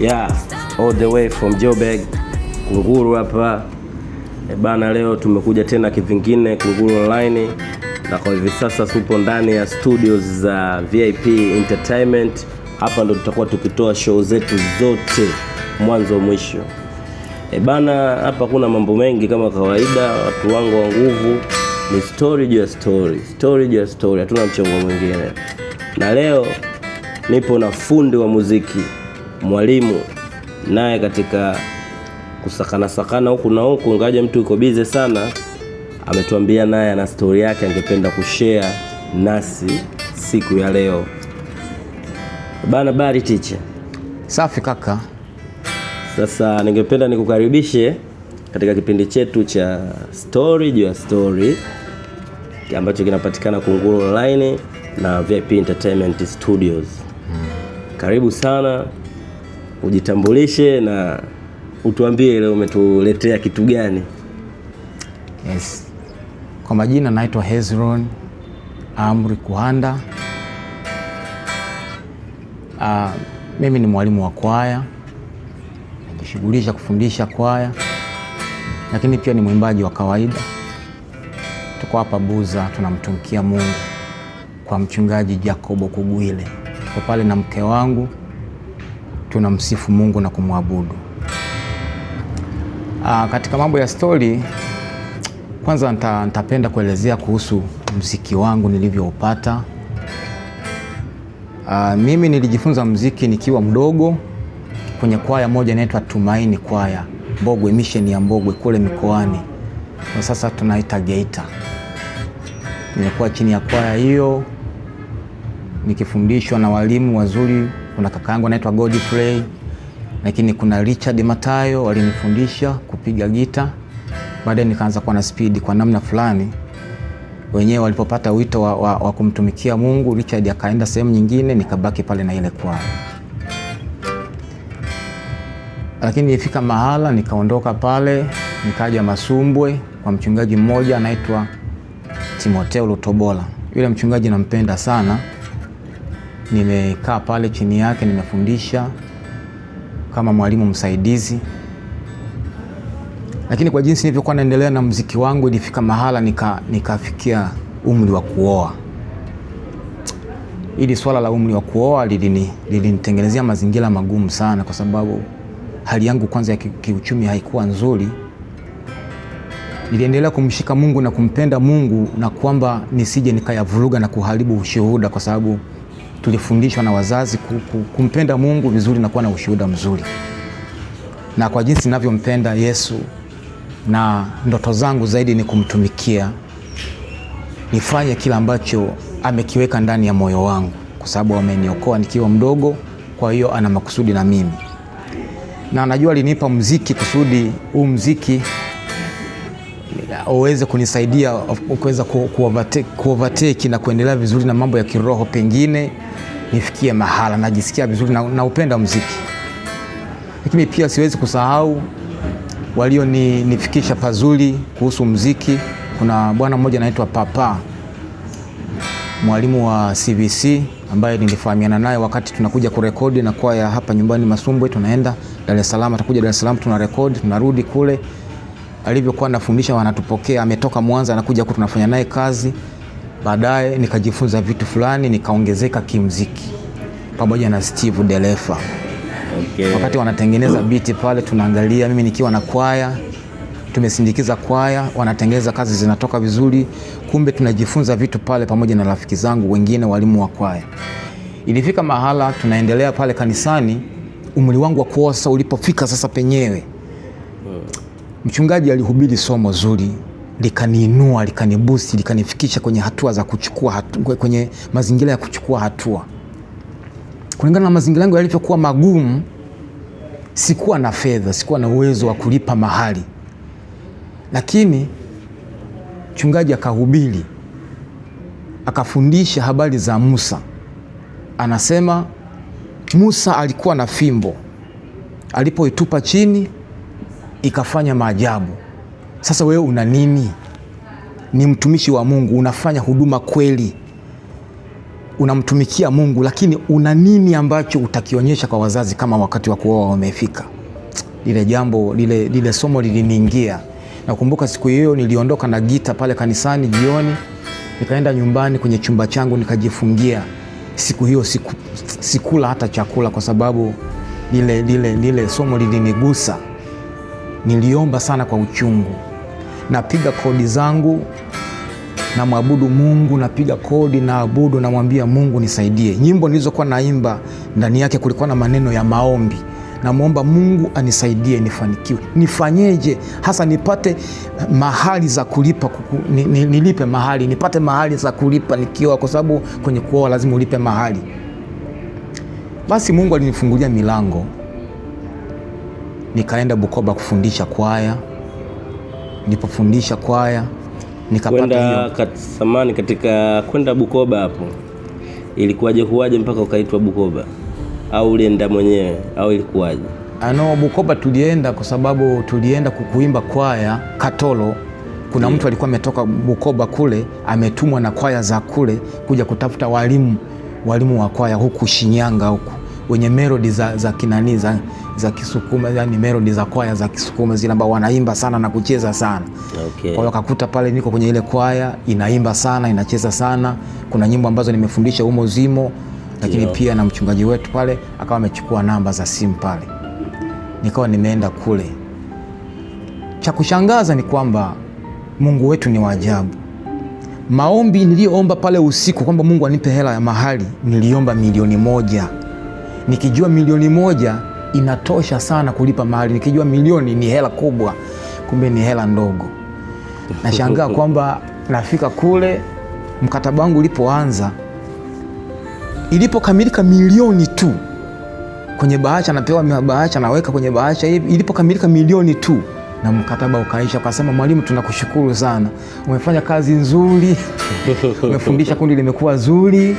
Yeah, all the way from Joburg, Kunguru hapa. E bana, leo tumekuja tena kivingine Kunguru Online, na kwa hivi sasa tupo ndani ya studios za VIP Entertainment. Hapa ndo tutakuwa tukitoa show zetu zote mwanzo mwisho. E bana, hapa kuna mambo mengi kama kawaida, watu wangu wa nguvu ni story juu ya story, story juu ya story, hatuna mchongo mwingine. Na leo nipo na fundi wa muziki, mwalimu naye katika kusakana sakana huku na huku, ingawaje mtu yuko busy sana, ametuambia naye ana story yake angependa kushare nasi siku ya leo. Bana, bari teacher. Safi kaka. Sasa ningependa nikukaribishe katika kipindi chetu cha story juu ya story ambacho kinapatikana Kunguru Online na VIP Entertainment Studios. Karibu sana, ujitambulishe na utuambie leo umetuletea kitu gani? Yes. Kwa majina naitwa Hezron Amri Kuhanda. Mimi ni mwalimu wa kwaya, najishughulisha kufundisha kwaya, lakini pia ni mwimbaji wa kawaida. Tuko hapa Buza tunamtumikia Mungu kwa mchungaji Jacobo Kugwile. Tuko pale na mke wangu tunamsifu Mungu na kumwabudu. Katika mambo ya stori, kwanza nitapenda kuelezea kuhusu mziki wangu nilivyoupata. Mimi nilijifunza mziki nikiwa mdogo kwenye kwaya moja inaitwa Tumaini Kwaya, Mbogwe, mission ya Mbogwe kule mikoani, kwa sasa tunaita Geita. Nimekuwa chini ya kwaya hiyo nikifundishwa na walimu wazuri. Kuna kaka yangu anaitwa Godfrey, lakini kuna Richard Matayo walinifundisha kupiga gita. Baadaye nikaanza kuwa na spidi kwa namna fulani. Wenyewe walipopata wito wa kumtumikia Mungu, Richard akaenda sehemu nyingine, nikabaki pale na ile kwaya. Lakini nilifika mahala nikaondoka pale, nikaja Masumbwe kwa mchungaji mmoja anaitwa Timoteo Lutobola. Yule mchungaji nampenda sana, nimekaa pale chini yake, nimefundisha kama mwalimu msaidizi. Lakini kwa jinsi nilivyokuwa naendelea na mziki wangu, ilifika mahala nikafikia umri wa kuoa. Ili swala la umri wa kuoa lilinitengenezea mazingira magumu sana, kwa sababu hali yangu kwanza ya kiuchumi haikuwa nzuri. Niliendelea kumshika Mungu na kumpenda Mungu, na kwamba nisije nikayavuruga na kuharibu ushuhuda, kwa sababu tulifundishwa na wazazi kumpenda Mungu vizuri na kuwa na ushuhuda mzuri. Na kwa jinsi ninavyompenda Yesu na ndoto zangu zaidi ni kumtumikia, nifanye kila ambacho amekiweka ndani ya moyo wangu, kwa sababu ameniokoa nikiwa mdogo. Kwa hiyo ana makusudi na mimi, na najua alinipa muziki kusudi huu muziki uweze kunisaidia kuweza kuovertake na kuendelea vizuri na mambo ya kiroho, pengine nifikie mahala najisikia vizuri na upenda muziki. Lakini pia siwezi kusahau walionifikisha pazuri kuhusu muziki. Kuna bwana mmoja anaitwa Papa, mwalimu wa CVC ambaye nilifahamiana naye wakati tunakuja kurekodi na kwaya hapa nyumbani Masumbwe, tunaenda Dar es Salaam, atakuja Dar es Salaam tunarekodi, tunarudi kule. Alivyokuwa anafundisha wanatupokea, ametoka Mwanza anakuja huku tunafanya naye kazi. Baadaye nikajifunza vitu fulani, nikaongezeka kimuziki pamoja na Steve Delefa. Okay. Wakati wanatengeneza biti pale tunaangalia, mimi nikiwa na kwaya, tumesindikiza kwaya, wanatengeneza kazi zinatoka vizuri. Kumbe tunajifunza vitu pale pamoja na rafiki zangu wengine walimu wa kwaya. Ilifika mahala tunaendelea pale kanisani, umri wangu wa kuoa sasa ulipofika sasa penyewe, mchungaji alihubiri somo zuri, likaniinua, likanibusti, likanifikisha kwenye hatua za kuchukua hatua, kwenye mazingira ya kuchukua hatua. Kulingana na mazingira yangu yalivyokuwa magumu, sikuwa na fedha, sikuwa na uwezo wa kulipa mahali. Lakini mchungaji akahubiri, akafundisha habari za Musa. Anasema Musa alikuwa na fimbo, alipoitupa chini ikafanya maajabu. Sasa wewe una nini? Ni mtumishi wa Mungu, unafanya huduma kweli. Unamtumikia Mungu, lakini una nini ambacho utakionyesha kwa wazazi kama wakati wa kuoa wamefika? Lile jambo lile somo liliniingia. Nakumbuka siku hiyo niliondoka na gita pale kanisani jioni, nikaenda nyumbani kwenye chumba changu nikajifungia. Siku hiyo sikula hata chakula kwa sababu lile somo lilinigusa. Niliomba sana kwa uchungu. Napiga kodi zangu, namwabudu Mungu, napiga kodi, naabudu, namwambia Mungu nisaidie. Nyimbo nilizokuwa naimba ndani yake kulikuwa na maneno ya maombi. Namwomba Mungu anisaidie nifanikiwe. Nifanyeje hasa nipate mahali za kulipa, nilipe mahali, nipate mahali za kulipa nikioa, kwa sababu kwenye kuoa lazima ulipe mahali. Basi Mungu alinifungulia milango. Nikaenda Bukoba kufundisha kwaya. Nilipofundisha kwaya nikapata hiyo. Samani, katika kwenda Bukoba hapo ilikuwaje kuwaje mpaka ukaitwa Bukoba? Au ulienda mwenyewe au ilikuwaje? Ano, Bukoba tulienda kwa sababu tulienda kuimba kwaya Katolo. Kuna mtu alikuwa ametoka Bukoba kule, ametumwa na kwaya za kule kuja kutafuta walimu wa kwaya huku Shinyanga huku, wenye melody za kinani za Kisukuma, yani melody za kwaya za Kisukuma zile ambao wanaimba sana na kucheza sana. Okay. Kwa hiyo akakuta pale niko kwenye ile kwaya inaimba sana, inacheza sana. Kuna nyimbo ambazo nimefundisha humo zimo, lakini pia na mchungaji wetu pale akawa amechukua namba za simu pale. Nikawa nimeenda kule. Cha kushangaza ni kwamba Mungu wetu ni wa ajabu. Maombi niliyoomba pale usiku kwamba Mungu anipe hela ya mahali, niliomba 1,000,000. Nikijua 1,000,000 inatosha sana kulipa mahali, nikijua milioni ni hela kubwa, kumbe ni hela ndogo. Nashangaa kwamba nafika kule, mkataba wangu ulipoanza, ilipokamilika milioni tu kwenye bahasha, napewa bahasha, naweka kwenye bahasha hivi, ilipokamilika milioni tu na mkataba ukaisha. Akasema, mwalimu, tunakushukuru sana, umefanya kazi nzuri, umefundisha kundi limekuwa zuri,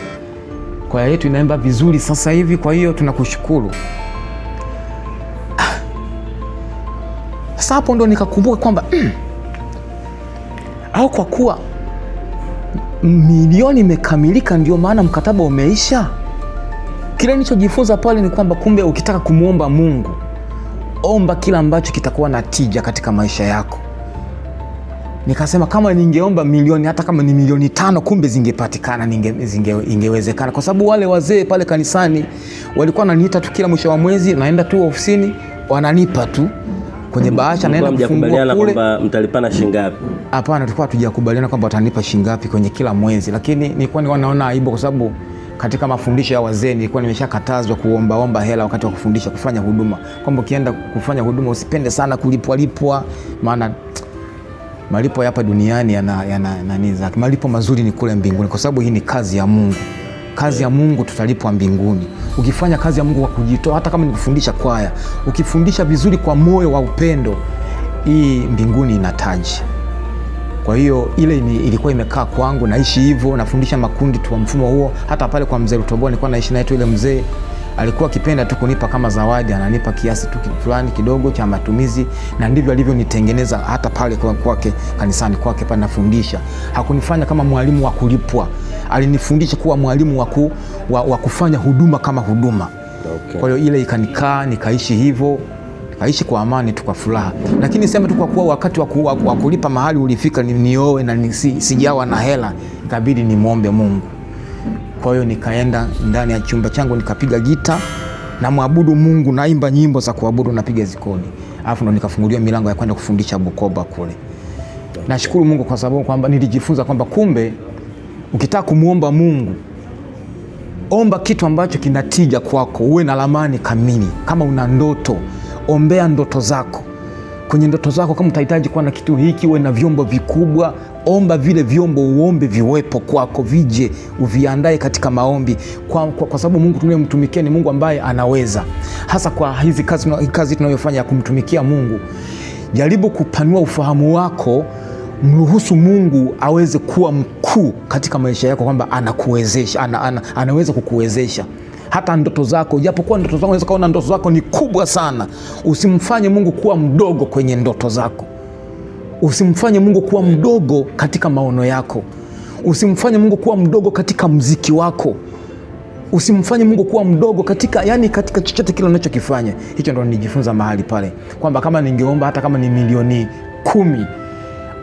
kwaya yetu inaimba vizuri sasa hivi, kwa hiyo tunakushukuru. Sasa hapo ndo nikakumbuka kwamba au kwa kuwa milioni imekamilika ndio maana mkataba umeisha. Kile nilichojifunza pale ni kwamba kumbe ukitaka kumuomba Mungu, omba kila ambacho kitakuwa na tija katika maisha yako. Nikasema kama ningeomba milioni, hata kama ni 5,000,000, kumbe zingepatikana, ingewezekana. Kwa sababu wale wazee pale kanisani walikuwa wananiita tu kila mwisho wa mwezi, naenda tu ofisini, wananipa tu kwenye bahasha, naenda kufungua kule. Kwamba mtalipana shilingi ngapi? Hapana, tulikuwa hatujakubaliana kwamba watanipa shilingi ngapi kwenye kila mwezi, lakini nilikuwa naona aibu kwa sababu katika mafundisho ya wazee nilikuwa nimeshakatazwa kuombaomba hela wakati wa kufundisha, kufanya huduma, kwamba ukienda kufanya huduma usipende sana kulipwa lipwa, maana malipo hapa duniani yana nani zake. Malipo mazuri ni kule mbinguni, kwa sababu hii ni kazi ya Mungu. Kazi ya Mungu tutalipwa mbinguni. Ukifanya kazi ya Mungu kwa kujitoa, hata kama ni kufundisha kwaya, ukifundisha vizuri kwa moyo wa upendo, hii mbinguni ina taji. Kwa hiyo ile ilikuwa imekaa kwangu, naishi hivyo, nafundisha makundi tu mfumo huo. Hata pale kwa mzee Rutoboa nilikuwa naishi naye tu, ile mzee alikuwa akipenda tu kunipa kama zawadi, ananipa kiasi tu fulani kidogo cha matumizi, na ndivyo alivyonitengeneza hata pale kwake kanisani kwake pale nafundisha. Hakunifanya kama mwalimu wa kulipwa, alinifundisha kuwa mwalimu wa kufanya huduma kama huduma. Okay. Kwa hiyo ile ikanikaa, nikaishi hivyo, nikaishi kwa amani tu, kwa furaha. Lakini sema tu kwa kuwa wakati wa kulipa mahali ulifika, nioe na sijawa na hela, ikabidi nimuombe Mungu. Kwa hiyo nikaenda ndani ya chumba changu nikapiga gita na muabudu Mungu, naimba nyimbo za kuabudu, napiga zikoni. Alafu ndo nikafunguliwa milango ya kwenda kufundisha Bukoba kule. Nashukuru Mungu kwa sababu kwamba nilijifunza kwamba kumbe ukitaka kumuomba Mungu, omba kitu ambacho kina tija kwako, uwe na ramani kamili. Kama una ndoto, ombea ndoto zako. Kwenye ndoto zako kama utahitaji kuwa na kitu hiki, uwe na vyombo vikubwa, omba vile vyombo, uombe viwepo kwako, vije, uviandae katika maombi. Kwa sababu Mungu tunayemtumikia ni Mungu ambaye anaweza. Hasa kwa hizi kazi tunayofanya ya kumtumikia Mungu, jaribu kupanua ufahamu wako, mruhusu Mungu aweze kuwa mkuu katika maisha yako, kwamba anakuwezesha, anaweza kukuwezesha hata ndoto zako. Japokuwa ndoto zako unaweza kuona ndoto zako ni kubwa sana, usimfanye Mungu kuwa mdogo kwenye ndoto zako. Usimfanye Mungu kuwa mdogo katika maono yako. Usimfanye Mungu kuwa mdogo katika muziki wako. Usimfanye Mungu kuwa mdogo katika, yani katika chochote kile unachokifanya. Hicho ndo nilijifunza mahali pale, kwamba kama ningeomba hata kama ni milioni 10,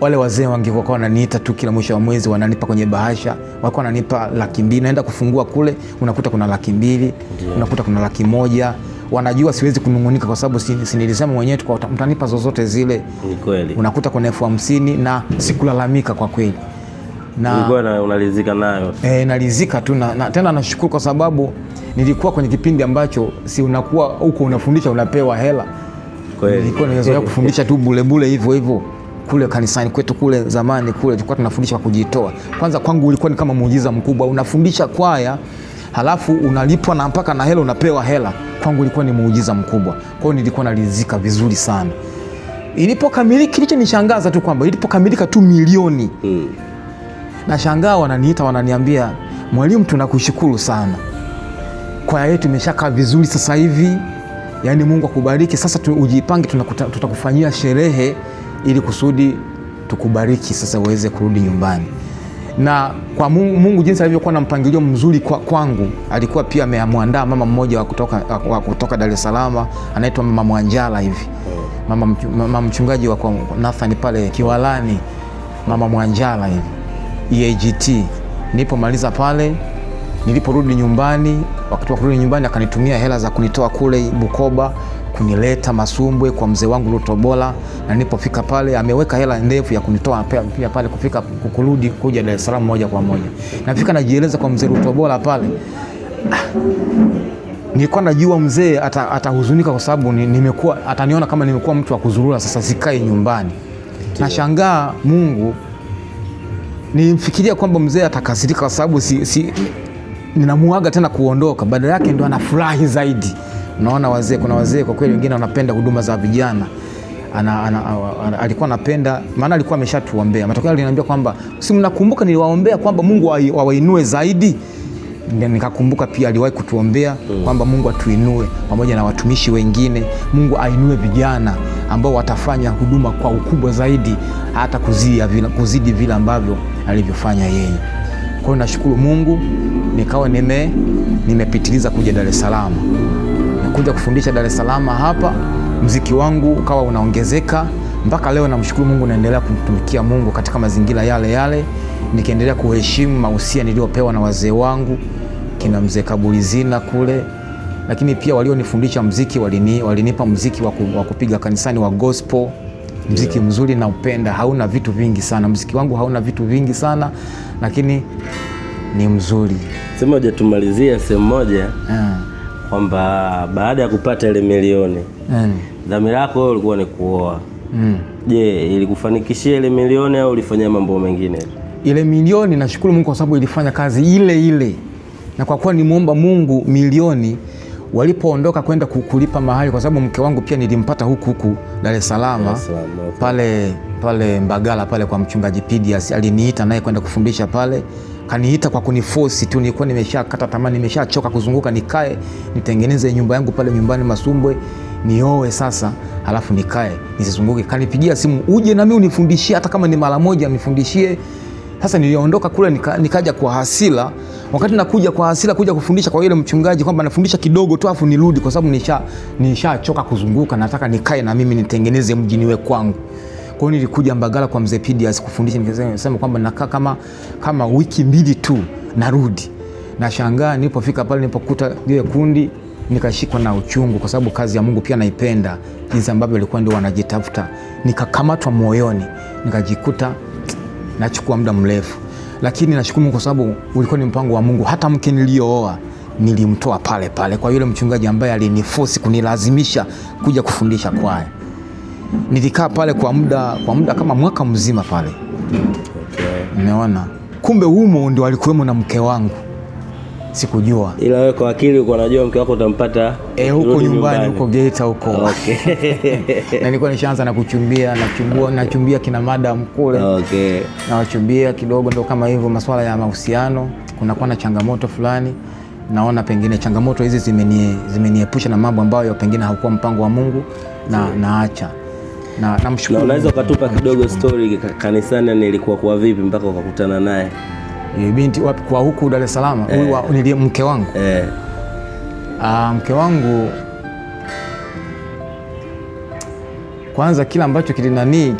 wale wazee wangekuwa wananiita tu kila mwisho wa mwezi, wananipa kwenye bahasha, walikuwa wananipa 200,000, naenda kufungua kule unakuta kuna 200,000, unakuta kuna 100,000. Wanajua siwezi kunungunika kwa sababu si nilisema mwenyewe mtanipa zozote zile. Ni kweli. Unakuta kuna 50,000 na sikulalamika kwa kweli. Na ulikuwa unalizika nayo? Nalizika tu na tena nashukuru kwa sababu nilikuwa kwenye kipindi ambacho si unakuwa huko unafundisha unapewa hela. Kweli. Nilikuwa nimezoea kufundisha tu bule bule hivyo hivyo kule kanisani kwetu kule zamani kule tulikuwa tunafundisha kwa kujitoa. Kwanza kwangu ulikuwa ni kama muujiza mkubwa, unafundisha kwaya halafu unalipwa na mpaka na hela unapewa hela. Kwangu ilikuwa ni muujiza mkubwa. Kwa hiyo nilikuwa nalizika vizuri sana. Ilipokamilika, kilichonishangaza tu kwamba ilipokamilika tu milioni. Nashangaa wananiita wananiambia, mwalimu tunakushukuru sana. Kwaya yetu imeshakaa vizuri sasa hivi. Yaani Mungu akubariki. Sasa ujipange, tutakufanyia sherehe ili kusudi tukubariki sasa uweze kurudi nyumbani. Na kwa Mungu jinsi alivyokuwa na mpangilio mzuri kwangu, alikuwa pia amemwandaa mama mmoja wa kutoka Dar es Salaam, anaitwa Mama Mwanjala hivi. Mama mchungaji wa kwa Nathan pale Kiwalani, Mama Mwanjala hivi. EAGT. Nilipomaliza pale, niliporudi nyumbani, wakati wa kurudi nyumbani akanitumia hela za kunitoa kule Bukoba kunileta Masumbwe kwa mzee wangu Lutobola, na nilipofika pale ameweka hela ndefu ya kunitoa pia pale kufika kurudi kuja Dar es Salaam moja kwa moja. Nafika najieleza kwa mzee Lutobola pale. Nilikuwa najua mzee atahuzunika kwa sababu nimekuwa, ataniona kama nimekuwa mtu wa kuzurura sasa sikai nyumbani. Nashangaa Mungu, nilimfikiria kwamba mzee atakasirika kwa sababu si ninamuaga tena kuondoka, badala yake ndo anafurahi zaidi. Unaona wazee, kuna wazee kwa kweli wengine wanapenda huduma za vijana. Alikuwa anapenda, maana alikuwa ameshatuombea. Matokeo aliniambia kwamba si mnakumbuka niliwaombea kwamba Mungu awainue zaidi. Nikakumbuka pia aliwahi kutuombea kwamba Mungu atuinue pamoja na watumishi wengine, Mungu ainue vijana ambao watafanya huduma kwa ukubwa zaidi hata kuzidi vile ambavyo alivyofanya yeye. Kwa hiyo nashukuru Mungu nikawa nimepitiliza kuja Dar es Salaam. Nikuja kufundisha Dar es Salaam hapa, muziki wangu ukawa unaongezeka mpaka leo. Namshukuru Mungu, naendelea kumtumikia Mungu katika mazingira yale yale, nikiendelea kuheshimu mahusia niliyopewa na wazee wangu kina mzee Kabulizina kule, lakini pia walionifundisha muziki walinipa muziki wa kupiga kanisani wa gospel. Muziki mzuri na upenda, hauna vitu vingi sana. Muziki wangu hauna vitu vingi sana, lakini ni mzuri. Sema hujatumalizia sehemu moja kwamba baada ya kupata ile milioni dhamira yako wewe ulikuwa ni kuoa. Je, ilikufanikishia ile milioni au ulifanya mambo mengine? Ile milioni nashukuru Mungu kwa sababu ilifanya kazi ile ile. Na kwa kuwa nimuomba Mungu milioni, walipoondoka kwenda kulipa mahali, kwa sababu mke wangu pia nilimpata huku huku Dar es Salaam, okay. Pale Mbagala pale kwa mchungaji Pidias, aliniita naye kwenda kufundisha pale. Kaniita kwa kuniforce tu, nilikuwa nimeshakata tamaa, nimeshachoka kuzunguka, nikae nitengeneze nyumba yangu pale nyumbani Masumbwe, nioe sasa halafu nikae nisizunguke. Kanipigia simu, uje na mimi unifundishie hata kama ni mara moja nifundishie. Sasa niliondoka kule nikaja kwa hasira. Wakati nakuja kwa hasira kuja kufundisha kwa yule mchungaji kwamba nafundisha kidogo tu afu nirudi, kwa sababu nishachoka kuzunguka, nataka nikae na mimi nitengeneze mji niwe kwangu. Kwa hiyo nilikuja Mbagala kwa mzee Pidias kufundisha, nikasema kwamba nakaa kama wiki mbili tu narudi. Nashangaa nilipofika pale nilipokuta lile kundi, nikashikwa na uchungu kwa sababu kazi ya Mungu pia naipenda, jinsi ambavyo walikuwa ndio wanajitafuta. Nikakamatwa moyoni, nikajikuta nachukua muda mrefu. Lakini nashukuru Mungu kwa sababu ulikuwa ni mpango wa Mungu. Hata mke niliyooa nilimtoa pale pale kwa yule mchungaji ambaye aliniforce kunilazimisha kuja kufundisha kwaya. Nilikaa pale kwa muda kama mwaka mzima pale. Okay. Umeona? Kumbe humo ndio alikuwemo na mke wangu. Sikujua. Ila wewe kwa akili uko unajua mke wako utampata huko nyumbani huko Geita huko. Okay. Na nilikuwa nishaanza na kuchumbia, nachumbia kina madam kule. Okay. Na wachumbia kidogo, ndio kama hivyo masuala ya mahusiano kunakuwa na changamoto fulani. Naona pengine changamoto hizi zimeniepusha na mambo ambayo pengine hakuwa mpango wa Mungu na naacha. Na namshukuru. Na unaweza ukatupa kidogo story kanisani nilikuwa kwa vipi mpaka ukakutana naye? Yule binti wapi kwa huku Dar es Salaam? Huyu nilie mke wangu. Mke wangu kwanza kila ambacho kilinani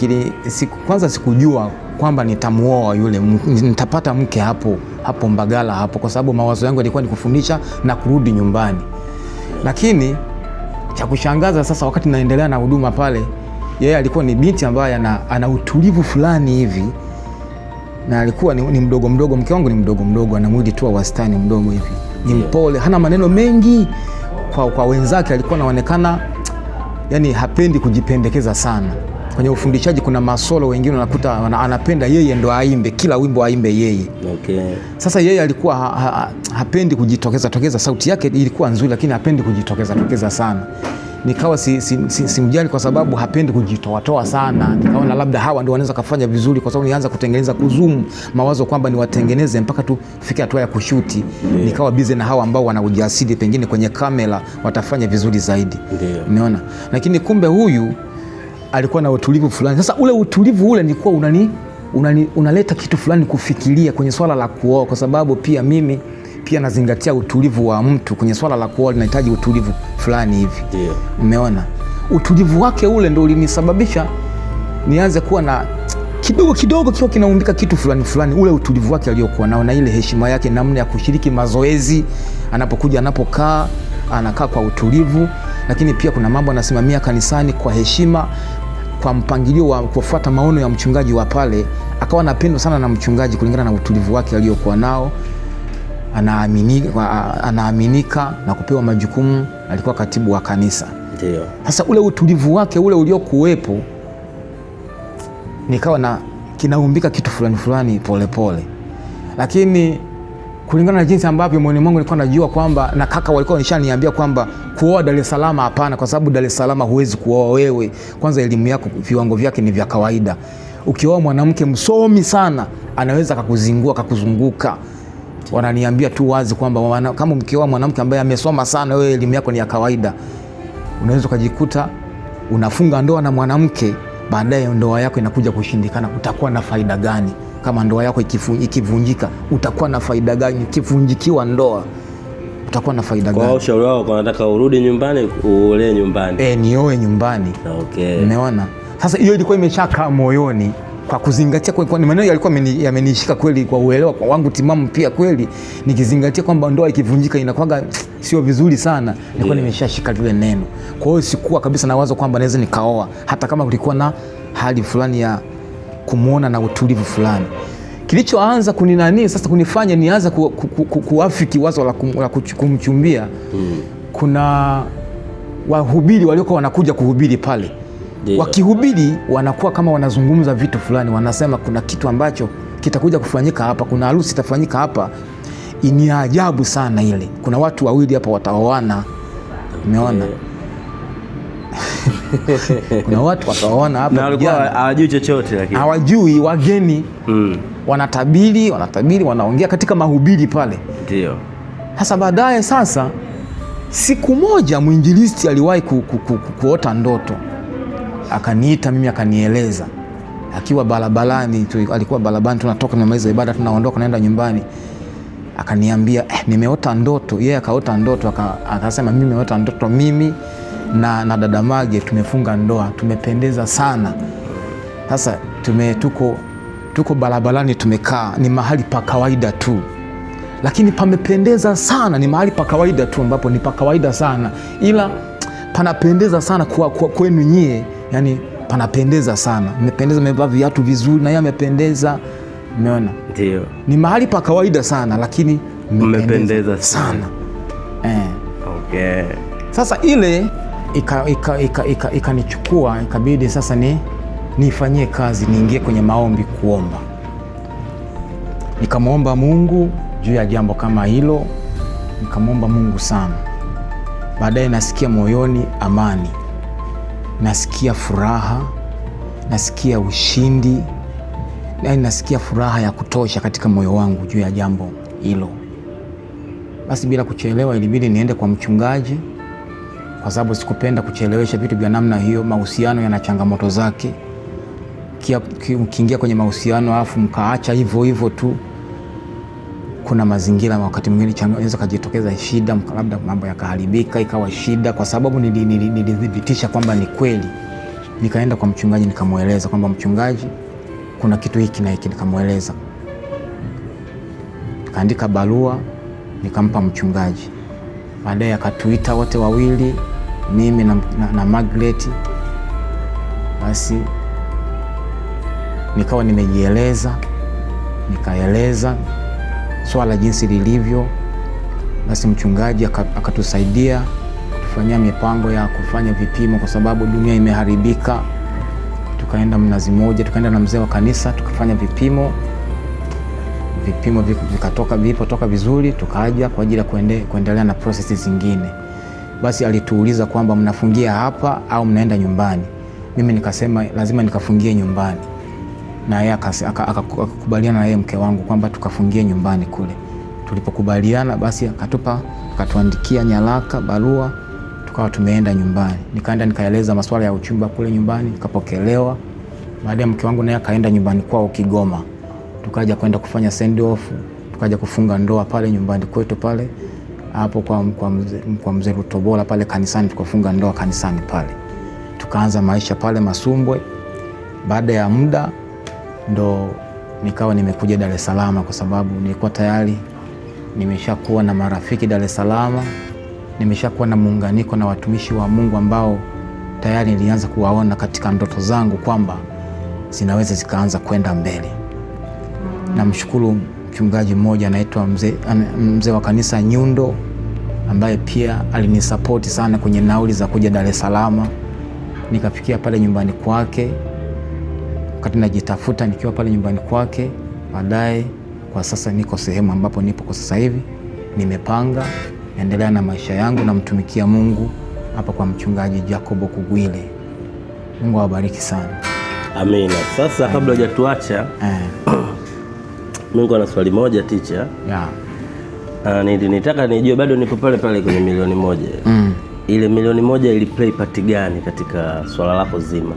kwanza sikujua kwamba nitamuoa yule, nitapata mke hapo Mbagala hapo, kwa sababu mawazo yangu yalikuwa ni kufundisha na kurudi nyumbani. Lakini cha kushangaza sasa, wakati naendelea na huduma pale, yeye alikuwa ni binti ambaye ana utulivu fulani hivi, na alikuwa ni mdogo mdogo. Mke wangu ni mdogo mdogo, ana mwili tu wa wastani mdogo hivi, ni mpole, hana maneno mengi. Kwa wenzake alikuwa anaonekana yani hapendi kujipendekeza sana. Kwenye ufundishaji kuna masolo wengine unakuta anapenda yeye ndo aimbe, kila wimbo aimbe yeye. Okay. Sasa yeye alikuwa hapendi kujitokeza tokeza, sauti yake ilikuwa nzuri lakini hapendi kujitokeza tokeza sana. Nikawa simjali kwa sababu hapendi kujitoa sana. Nikaona labda hawa ndio wanaweza kufanya vizuri, kwa sababu nianza kutengeneza kuzoom mawazo kwamba niwatengeneze mpaka tufike hatua ya kushuti. Yeah. Nikawa busy na hawa ambao wana ujasiri, pengine kwenye kamera watafanya vizuri zaidi. Umeona? Lakini kumbe huyu alikuwa na utulivu fulani. Sasa ule utulivu ule nilikuwa unaleta kitu fulani kufikiria kwenye swala la kuoa, kwa sababu pia mimi pia nazingatia utulivu wa mtu kwenye swala la kuoa, linahitaji utulivu fulani hivi. Ndio. Umeona? Utulivu wake ule ndio ulinisababisha nianze kuwa na kidogo kidogo kiwa kinaumbika kitu fulani fulani, ule utulivu wake aliokuwa nao na ile heshima yake, namna ya kushiriki mazoezi, anapokuja anapokaa, anakaa kwa utulivu, lakini pia kuna mambo anasimamia kanisani kwa heshima, kwa mpangilio wa kufuata maono ya mchungaji wa pale. Akawa anapendwa sana na mchungaji kulingana na utulivu wake aliokuwa nao. Anaaminika na kupewa majukumu, alikuwa katibu wa kanisa. Ndio. Sasa ule utulivu wake ule uliokuwepo, nikawa na kinaumbika kitu fulani fulani pole pole. Lakini kulingana na jinsi ambavyo moyoni mwangu nilikuwa najua kwamba, na kaka walikuwa wameshaniambia kwamba kuoa Dar es Salaam hapana, kwa sababu Dar es Salaam huwezi kuoa wewe. Kwanza elimu yako viwango vyake ni vya kawaida. Ukioa mwanamke msomi sana anaweza akakuzingua, akakuzunguka. Wananiambia tu wazi kwamba kama mkioa mwanamke ambaye amesoma sana, wewe elimu yako ni ya kawaida, unaweza ukajikuta unafunga ndoa na mwanamke, baadaye ndoa yako inakuja kushindikana. Utakuwa na faida gani kama ndoa yako ikivunjika? Utakuwa na faida gani ikivunjikiwa ndoa? Utakuwa na faida gani? Kwa ushauri wao kwa nataka urudi nyumbani, uolee nyumbani. Nioe nyumbani. Okay. Umeona? Sasa hiyo ilikuwa imeshakaa moyoni kwa kuzingatia, kwa maneno yalikuwa yamenishika kweli kwa uelewa kwa wangu timamu pia kweli, nikizingatia kwamba ndoa ikivunjika inakuwa sio vizuri sana, nilikuwa nimeshashika lile neno. Kwa hiyo sikuwa kabisa na wazo kwamba naweza nikaoa, hata kama kulikuwa na hali fulani ya kumuona na utulivu fulani. Kilichoanza kuninani sasa kunifanya nianze kuafiki wazo la kumchumbia, kuna wahubiri waliokuwa wanakuja kuhubiri pale. Wakihubiri wanakuwa kama wanazungumza vitu fulani, wanasema kuna kitu ambacho kitakuja kufanyika hapa, kuna harusi itafanyika hapa, ni ajabu sana ile, kuna watu wawili hapa wataoana. Umeona? Kuna watu wataoana hapa na walikuwa hawajui chochote, lakini hawajui, wageni. Wanatabiri, wanaongea katika mahubiri pale. Ndio. Sasa baadaye sasa siku moja mwinjilisti aliwahi kuota ndoto. Akaniita mimi akanieleza. Akiwa barabarani, alikuwa barabarani tunatoka tunamaliza ibada tunaondoka tunaenda nyumbani. Akaniambia nimeota ndoto. Yeye akaota ndoto akasema mimi nimeota ndoto, mimi na dada Mage tumefunga ndoa, tumependeza sana. Sasa tuko barabarani tumekaa, ni mahali pa kawaida tu. Lakini pamependeza sana, ni mahali pa kawaida tu ambapo ni pa kawaida sana. Ila panapendeza sana kwa kwenu nyie, yani panapendeza sana. Mmependeza, mmevaa viatu vizuri na yeye amependeza. Umeona? Ndio. Ni mahali pa kawaida sana lakini mmependeza sana. Okay. Sasa ile ikanichukua, ikabidi sasa nifanyie kazi, niingie kwenye maombi kuomba. Nikamwomba Mungu juu ya jambo kama hilo, nikamwomba Mungu sana. Baadaye nasikia moyoni amani, nasikia furaha, nasikia ushindi, yaani nasikia furaha ya kutosha katika moyo wangu juu ya jambo hilo. Basi bila kuchelewa ilibidi niende kwa mchungaji, kwa sababu sikupenda kuchelewesha vitu vya namna hiyo. Mahusiano yana changamoto zake. Ukiingia kwenye mahusiano alafu mkaacha hivyo hivyo tu, Kuna mazingira wakati mwingine inaweza kujitokeza shida, labda mambo yakaharibika ikawa shida, kwa sababu nilithibitisha kwamba ni kweli. Nikaenda kwa mchungaji nikamweleza kwamba mchungaji, kuna kitu hiki na hiki, nikamweleza. Nikaandika barua nikampa mchungaji. Baadaye akatuita wote wawili, mimi na Margaret. Basi nikawa nimejieleza, nikaeleza swala jinsi lilivyo. Basi mchungaji akatusaidia kutufanyia mipango ya kufanya vipimo, kwa sababu dunia imeharibika. Tukaenda Mnazi Mmoja, tukaenda na mzee wa kanisa, tukafanya vipimo. Vipimo vikatoka, vilipotoka vizuri, tukaja kwa ajili ya kuendelea na prosesi zingine. Basi alituuliza kwamba mnafungia hapa au mnaenda nyumbani. Mimi nikasema lazima nikafungie nyumbani, na yeye akakubaliana na yeye mke wangu kwamba tukafungie nyumbani kule. Tulipokubaliana basi akatuandikia nyaraka, barua, tukawa tumeenda nyumbani. Nikaenda nikaeleza masuala ya uchumba kule nyumbani, nikapokelewa. Baadaye mke wangu naye akaenda nyumbani kwao Kigoma. Tukaja kwenda kufanya send off, tukaja kufunga ndoa pale nyumbani kwetu pale hapo kwa mzee Rutobola pale kanisani, tukafunga ndoa kanisani pale. Tukaanza maisha pale Masumbwe. Baada ya muda ndo nikawa nimekuja Dar es Salaam, kwa sababu nilikuwa tayari nimeshakuwa na marafiki Dar es Salaam, nimeshakuwa na muunganiko na watumishi wa Mungu ambao tayari nilianza kuwaona katika ndoto zangu kwamba zinaweza zikaanza kwenda mbele. Namshukuru mchungaji mmoja anaitwa mzee wa kanisa Nyundo, ambaye pia alinisapoti sana kwenye nauli za kuja Dar es Salaam. Nikafikia pale nyumbani kwake wakati najitafuta nikiwa pale nyumbani kwake. Baadaye kwa sasa niko sehemu ambapo nipo kwa sasa hivi, nimepanga, naendelea na maisha yangu, namtumikia Mungu hapa kwa mchungaji Jacobo Kugwile. Mungu awabariki sana. Amina. Sasa kabla hujatuacha, Mungu ana swali moja teacher. Yeah. Nitaka nijue bado nipo pale pale kwenye milioni moja. Ile milioni moja ili play part gani katika swala lako zima?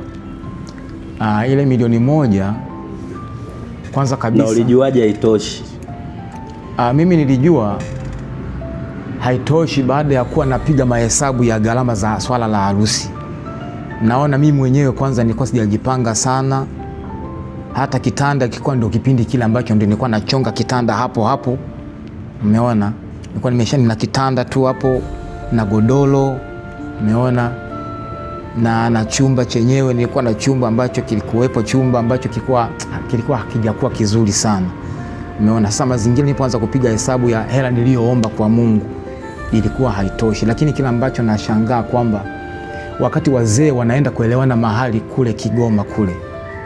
Ile milioni moja kwanza kabisa. Na ulijuaje haitoshi? Mimi nilijua haitoshi baada ya kuwa napiga mahesabu ya gharama za swala la harusi. Naona mimi mwenyewe kwanza nilikuwa sijajipanga sana. Hata kitanda kilikuwa ndio kipindi kile ambacho ndio nilikuwa nachonga kitanda hapo hapo. Umeona? Nilikuwa nimesha nina kitanda tu hapo na godoro. Umeona? Na chumba chenyewe nilikuwa na chumba ambacho kilikuwepo, chumba ambacho kilikuwa hakijakuwa kizuri sana. Umeona? Sasa mazingira nilipoanza kupiga hesabu ya hela niliyoomba kwa Mungu ilikuwa haitoshi. Lakini kila ambacho nashangaa kwamba wakati wazee wanaenda kuelewana mahali kule Kigoma kule,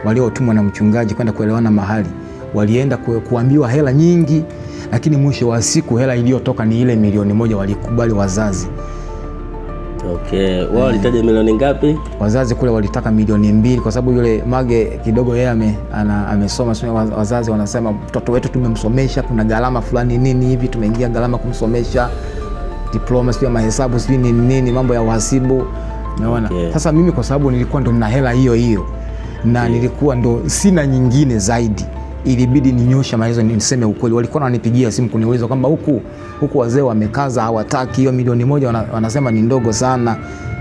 waliotumwa na mchungaji kwenda kuelewana mahali, walienda kuambiwa hela nyingi, lakini mwisho wa siku hela iliyotoka ni ile milioni moja walikubali wazazi. Okay, wao walitaja milioni ngapi? Wazazi kule walitaka milioni 2, kwa sababu yule Mage kidogo yeye amesoma. Wazazi wanasema mtoto wetu tumemsomesha, kuna gharama fulani nini hivi, tumeingia gharama kumsomesha diploma, sio mahesabu, sio nini nini, mambo ya uhasibu. Umeona? Okay. Sasa mimi kwa sababu nilikuwa ndo nina hela hiyo hiyo na nilikuwa ndo sina nyingine zaidi, ilibidi ninyosha maelezo niseme ukweli. Walikuwa wananipigia simu kuniuliza kwamba huku wazee wamekaza, hawataki hiyo milioni moja, wanasema ni ndogo sana.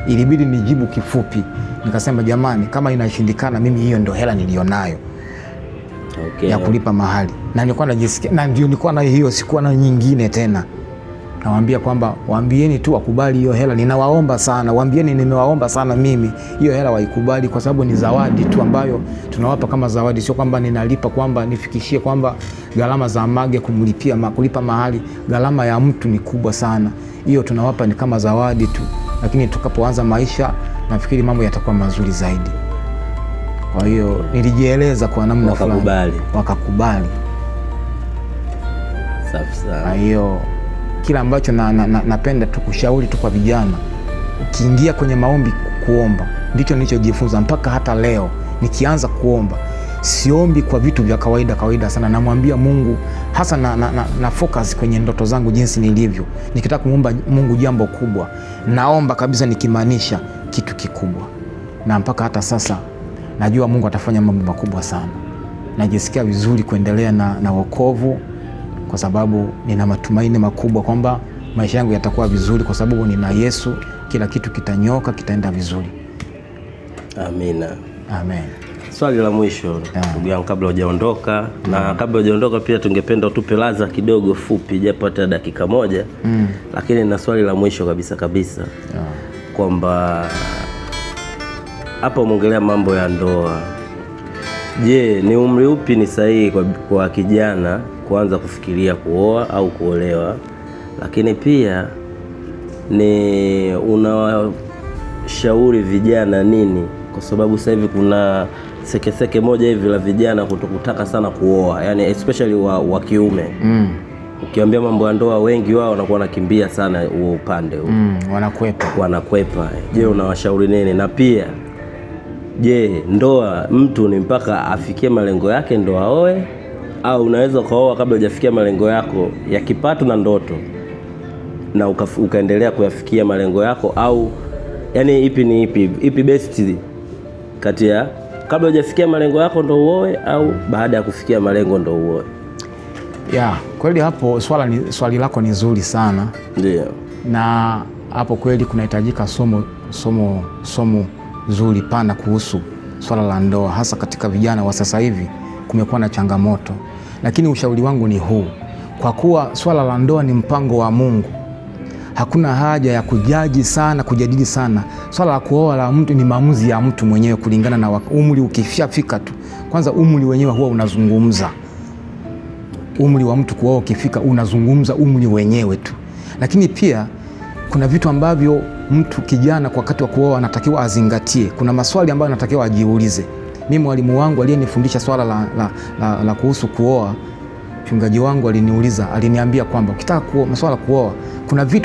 Ilibidi nijibu kifupi, nikasema jamani, kama inashindikana mimi hiyo ndo hela nilionayo. Okay. Ya kulipa mahali. Na nilikuwa najisikia, na ndio nilikuwa na hiyo, sikuwa na nyingine tena. Nawaambia kwamba waambieni tu wakubali hiyo hela, ninawaomba sana, waambieni nimewaomba sana mimi hiyo hela waikubali, kwa sababu ni zawadi tu ambayo tunawapa kama zawadi, sio kwamba ninalipa kwamba nifikishie kwamba gharama za Mage kumlipia kulipa mahali, gharama ya mtu ni kubwa sana, hiyo tunawapa ni kama zawadi tu, lakini tukapoanza maisha nafikiri mambo yatakuwa mazuri zaidi. Kwa hiyo nilijieleza kwa namna fulani, wakakubali. Safi sana. Kwa hiyo kila ambacho napenda tu kushauri tu kwa vijana, ukiingia kwenye maombi kuomba, ndicho nilichojifunza mpaka hata leo. Nikianza kuomba siombi kwa vitu vya kawaida kawaida sana, namwambia Mungu hasa na focus kwenye ndoto zangu jinsi nilivyo. Nikitaka kumuomba Mungu jambo kubwa, naomba kabisa nikimaanisha kitu kikubwa, na mpaka hata sasa najua Mungu atafanya mambo makubwa sana. Najisikia vizuri kuendelea na wokovu, kwa sababu nina matumaini makubwa kwamba maisha yangu yatakuwa vizuri, kwa sababu nina Yesu, kila kitu kitanyoka, kitaenda vizuri. Amina. Amen. Swali la mwisho ndugu yangu kabla hujaondoka, na kabla hujaondoka pia tungependa utupe ladha kidogo fupi, japo hata dakika moja. Lakini na swali la mwisho kabisa kabisa, kwamba hapa umeongelea mambo ya ndoa. Je, ni umri upi ni sahihi kwa kijana kuanza kufikiria kuoa au kuolewa? Lakini pia ni unawashauri vijana nini? Kwa sababu sasa hivi kuna sekeseke moja hivi la vijana kutokutaka sana kuoa, yani especially wa kiume. Ukiambia mambo ya ndoa wengi wao wanakuwa wanakimbia sana huo upande huo. Wanakwepa. Je, unawashauri nini? Na pia je, ndoa mtu ni mpaka afikie malengo yake ndo aoe, au unaweza kuoa kabla hujafikia malengo yako ya kipato na ndoto na ukaendelea kuyafikia malengo yako? Au yani ipi ni ipi best kati ya kabla hujafikia malengo yako ndo uoe au baada ya kufikia malengo ndo uoe? Ya, kweli hapo swali lako ni zuri sana. Ndio. Na hapo kweli kunahitajika somo zuri pana kuhusu swala la ndoa, hasa katika vijana wa sasa hivi kumekuwa na changamoto. Lakini ushauri wangu ni huu: kwa kuwa swala la ndoa ni mpango wa Mungu, hakuna haja ya kujaji sana, kujadili sana. Swala la kuoa la mtu ni maamuzi ya mtu mwenyewe kulingana na umri. Ukishafika tu, kwanza umri wenyewe huwa unazungumza. Umri wa mtu kuoa ukifika unazungumza umri wenyewe tu. Lakini pia kuna vitu ambavyo mtu kijana kwa wakati wa kuoa anatakiwa azingatie. Kuna maswali ambayo anatakiwa ajiulize. Mimi mwalimu wangu aliyenifundisha swala la kuhusu kuoa, mchungaji wangu aliniuliza, aliniambia kwamba ukitaka kuoa, maswala kuoa,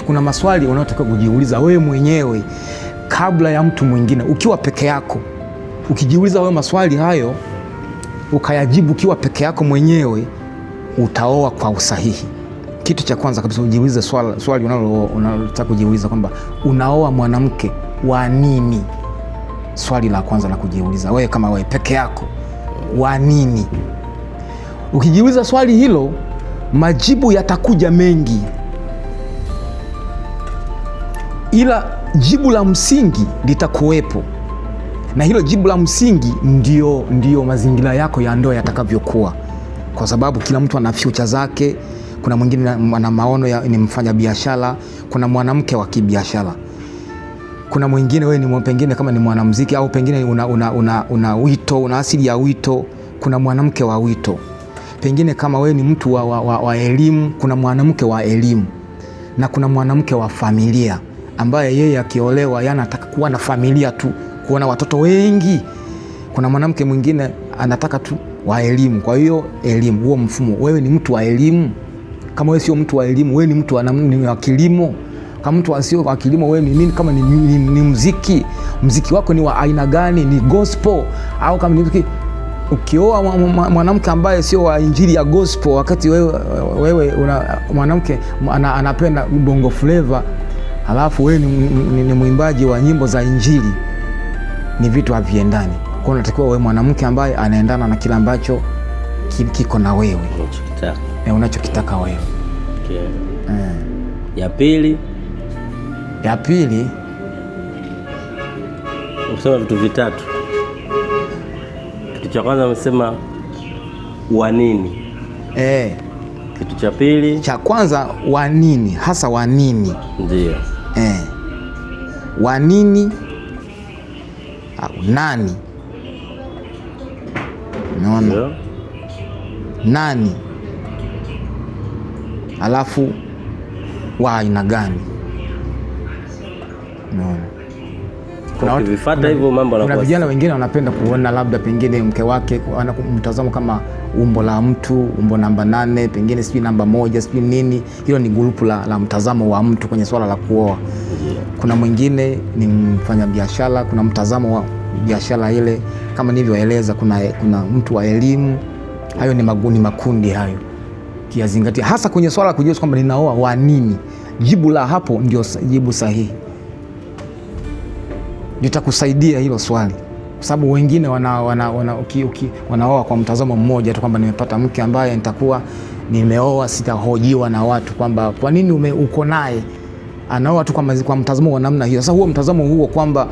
kuna maswali unayotakiwa kujiuliza wewe mwenyewe kabla ya mtu mwingine. Ukiwa peke yako, ukijiuliza wewe maswali hayo ukayajibu ukiwa peke yako mwenyewe, utaoa kwa usahihi. Kitu cha kwanza kabisa ujiulize swali unalotaka kujiuliza kwamba unaoa mwanamke wa nini? Swali la kwanza la kujiuliza wewe kama wewe peke yako, wa nini? Ukijiuliza swali hilo, majibu yatakuja mengi, ila jibu la msingi litakuwepo, na hilo jibu la msingi ndio mazingira yako ya ndoa yatakavyokuwa, kwa sababu kila mtu ana future zake. Kuna mwingine ana maono ni mfanya biashara, kuna mwanamke wa kibiashara, kuna mwingine wewe ni pengine kama ni mwanamuziki au pengine una wito, una asili ya wito, kuna mwanamke wa wito. Pengine kama wewe ni mtu wa elimu, kuna mwanamke wa elimu, na kuna mwanamke wa familia ambaye yeye akiolewa yana anataka kuwa na familia tu, kuona watoto wengi. Kuna mwanamke mwingine anataka tu wa elimu. Kwa hiyo elimu, huo mfumo, wewe ni mtu wa elimu. Kama wewe sio mtu wa elimu, wewe ni mtu wa kilimo. Kama mtu sio wa kilimo, wewe ni nini? Kama ni muziki, muziki wako ni wa aina gani? Ni gospel au kama ni muziki? Ukioa mwanamke ambaye sio wa injili ya gospel, wakati wewe una mwanamke anapenda bongo flavor, halafu wewe ni mwimbaji wa nyimbo za injili, ni vitu haviendani. Kwa hiyo unatakiwa wewe mwanamke ambaye anaendana na kila ambacho kiko na wewe, unachokitaka wewe. Okay. Ya pili, umesema vitu vitatu. Kitu cha kwanza umesema wa nini? Kitu cha pili, cha kwanza wa nini, hasa wa nini? Ndio. Wa nini au nani? Unaona? Nani? Alafu wa aina gani? Unaona? Kuna vifuata hivyo mambo yanakuwa. Kuna vijana wengine wanapenda kuona labda pengine mke wake ana mtazamo kama umbo la mtu, umbo namba 8, pengine sijui namba 1, sijui nini. Hilo ni grupu la mtazamo wa mtu kwenye swala la kuoa. Kuna mwingine ni mfanyabiashara, kuna mtazamo wa biashara ile kama nilivyoeleza, kuna mtu wa elimu. Hayo ni makundi hayo. Kiyazingatia hasa kwenye swala la kujua kwamba ninaoa wa nini. Jibu la hapo ndio jibu sahihi. Litakusaidia hilo swali. Kwa sababu wengine wanaoa kwa mtazamo mmoja tu kwamba nimepata mke ambaye nitakuwa Nimeoa, sitahojiwa na watu kwamba kwa nini uko naye. Anaoa tu kwa mtazamo wa namna hiyo. Sasa huo mtazamo huo kwamba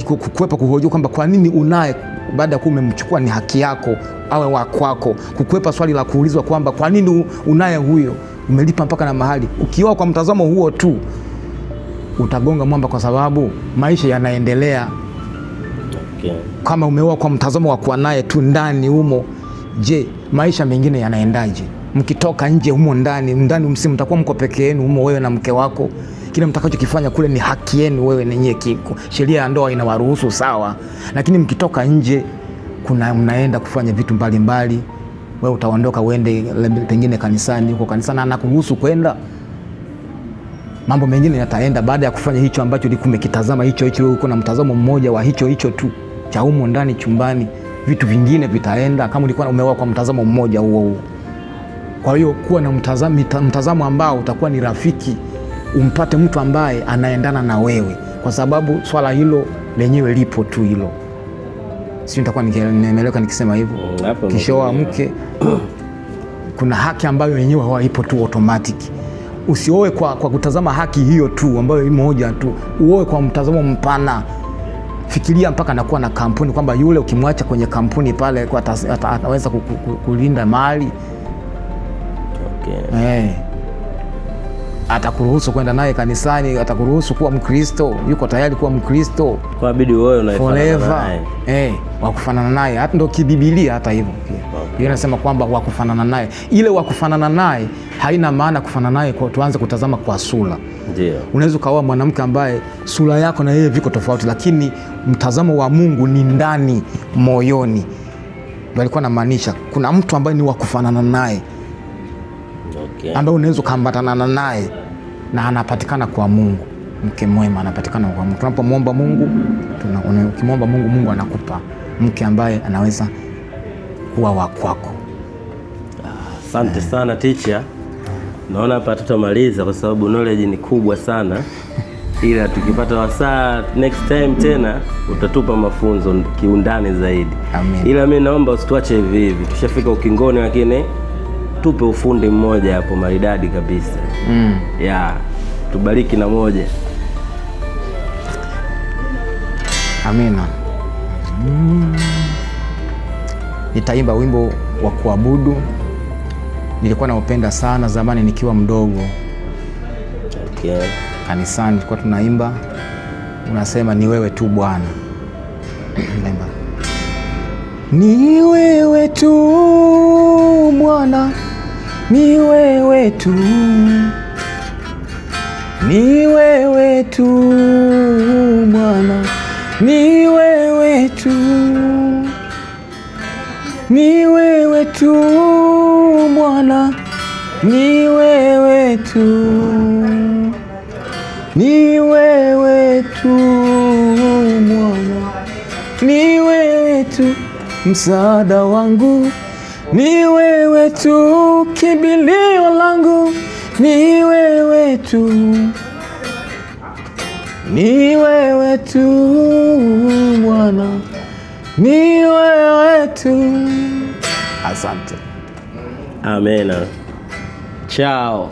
kukwepa kuhojiwa kwamba kwa nini unaye baada ya kuwa umemchukua, ni haki yako awe wa kwako. Kukwepa swali la kuulizwa kwamba kwa nini unaye huyo, umelipa mpaka na mahali. Ukioa kwa mtazamo huo tu utagonga mwamba, kwa sababu maisha yanaendelea. Okay. Kama umeoa kwa mtazamo wa kuwa naye tu ndani humo, je, maisha mengine yanaendaje? Mkitoka nje humo ndani msimu mtakuwa mko peke yenu humo, wewe na mke wako. Kile mtakachokifanya kule ni haki yenu wewe nenyewe, kiko sheria ya ndoa inawaruhusu sawa, lakini mkitoka nje kuna mnaenda kufanya vitu mbalimbali. Wewe utaondoka uende pengine kanisani, huko kanisani anakuruhusu kwenda, mambo mengine yataenda baada ya kufanya hicho ambacho ulikuwa umekitazama hicho hicho. Wewe uko na mtazamo mmoja wa hicho hicho tu cha humo ndani chumbani, vitu vingine vitaenda kama ulikuwa umeoa kwa mtazamo mmoja huo huo. Kwa hiyo kuwa na mtazamo ambao utakuwa ni rafiki, umpate mtu ambaye anaendana na wewe, kwa sababu swala hilo lenyewe lipo tu hilo. Sio nitakuwa nimeeleweka nikisema hivyo? Kishoa mke kuna haki ambayo yenyewe huwa ipo tu automatic. Usioe kwa kutazama haki hiyo tu ambayo moja tu, uoe kwa mtazamo mpana. Fikiria mpaka nakuwa na kampuni, kwamba yule ukimwacha kwenye kampuni pale ataweza kulinda mali. Okay. Atakuruhusu kwenda naye kanisani, atakuruhusu kuwa Mkristo, yuko tayari kuwa Mkristo. Kwa bidii wewe unayefanana naye. Wa kufanana naye. Hata ndio kibibilia hata hivyo pia. Okay. Yeye anasema kwamba wa kufanana naye. Ile wa kufanana naye haina maana kufanana naye kwa tuanze kutazama kwa sura. Ndio. Unaweza ukaoa mwanamke ambaye sura yako na yeye viko tofauti, lakini mtazamo wa Mungu ni ndani moyoni. Ndio alikuwa anamaanisha kuna mtu ambaye ni wa kufanana naye. Okay. Ambaye unaweza kuambatana naye na anapatikana kwa Mungu. Mke mwema anapatikana kwa Mungu. Tunapomwomba Mungu, ukimwomba Mungu, Mungu anakupa mke ambaye anaweza kuwa wa kwako. Asante sana teacher. Naona hapa tutamaliza kwa sababu knowledge ni kubwa sana. Ila tukipata wasaa next time tena utatupa mafunzo kiundani zaidi. Amen. Ila mimi naomba usituache hivi hivi. Tushafika ukingoni, lakini tupe ufundi mmoja hapo maridadi kabisa. Yeah, tubariki na moja. Amina. Nitaimba wimbo wa kuabudu. Nilikuwa naupenda sana zamani nikiwa mdogo. Okay. Kanisani tulikuwa tunaimba, unasema ni wewe tu Bwana. Naimba. Ni wewe tu Bwana, ni wewe tu, ni wewe tu Bwana, ni wewe tu, ni wewe tu Bwana, ni wewe tu, ni wewe tu Bwana, ni wewe tu msaada wangu, ni wewe tu kimbilio langu, ni wewe tu, ni wewe tu Bwana, ni wewe tu. Asante. Amena. Ciao.